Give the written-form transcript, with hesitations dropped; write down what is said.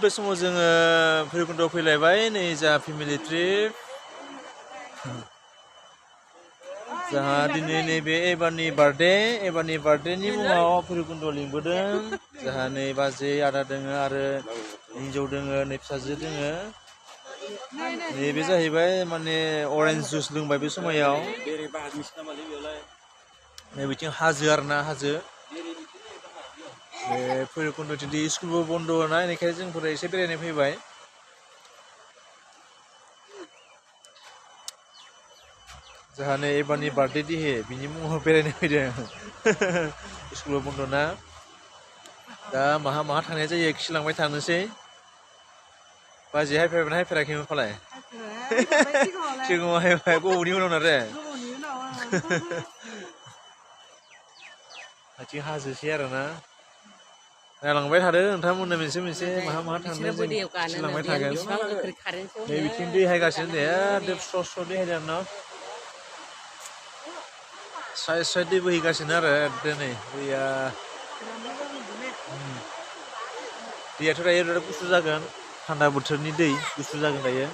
बे समाव जोङो भैरबकुन्दआव फैलायबाय नै जा फेमिलि ट्रिप जोंहा दिनै नैबे एबारनि बार्थडेनि मुङाव भैरबकुन्दआव लिंबोदों जोंहा नै बाजै आदा दोङो आरो हिन्जाव दोङो नै फिसाजो दोङो नैबे जाहैबाय माने अरेन्ज जुइस लोंबाय बे समायाव नै बिथिं हाजो आरोना हाजो बे भैरबकुन्द दिनै स्कुलबो बन्द' ना बेनिखायनो जोंफोर एसे बेरायनो फैबाय जोंहा नै एबारनि बार्थडे दिहे बिनि मुङाव बेरायनो फैदों स्कुलबो बन्द' ना दा माहा थांनाय जायो खिलांबाय थानोसै बाजै हायफेरबायना हायफेराखैमोन फालाय सिगाङाव हायबाय गोबावनि उनाव आरो आथिं हाजोसै आरोना नायलांबाय थादो नोंथांमोननो मोनसे माहा थांदों जों खिन्थिलांबाय थागोन नै बिथिं दै हायगासिनो दे एकदम स्र' दै हायदों आरोना स्राय दै बोहैगासिनो आरो एकदम नै दैया दैयाथ' दायो बिराद गुसु जागोन थान्दा बोथोरनि दै गुसु जागोन दायो